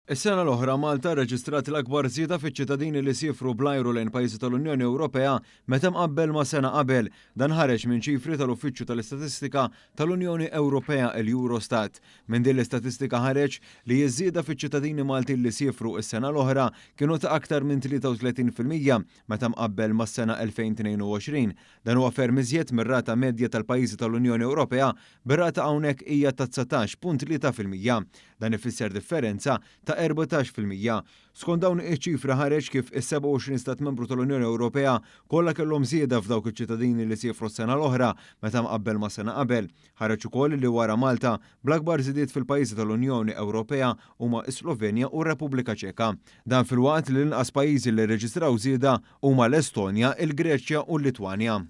Is-sena l-oħra Malta rreġistrat l-akbar żieda fiċ-ċittadini li siefru bl-ajru lejn pajjiżi tal-Unjoni Ewropea meta mqabbel ma' sena qabel. Dan ħareġ minn ċifri tal-Uffiċċju tal-Istatistika tal-Unjoni Ewropea il-Eurostat. Minn din l-istatistika ħareġ li ż-żieda fiċ-ċittadini Maltin li siefru s-sena l-oħra kienu ta' aktar minn 33% meta mqabbel mas-sena 2022. Dan huwa ferm iżjed mir-rata medja tal-pajjiżi tal-Unjoni Ewropea bir-rata hawnhekk hija ta' 19.3%. Dan ifisser differenza ta' 14%. Skont dawn iċ-ċifri ħareġ kif is-27 stat membru tal-Unjoni Ewropea kollha kellhom żieda f'dawk iċ-ċittadini li siefru s-sena l-oħra meta mqabbel ma' sena qabel. Ħareġ ukoll li wara Malta, bl-akbar żidiet fil-pajjiżi tal-Unjoni Ewropea huma s-Slovenja u r-Repubblika Ċeka. Dan filwaqt li l-inqas pajjiżi li rreġistraw żieda huma l-Estonja, il-Greċja u l-Litwanja.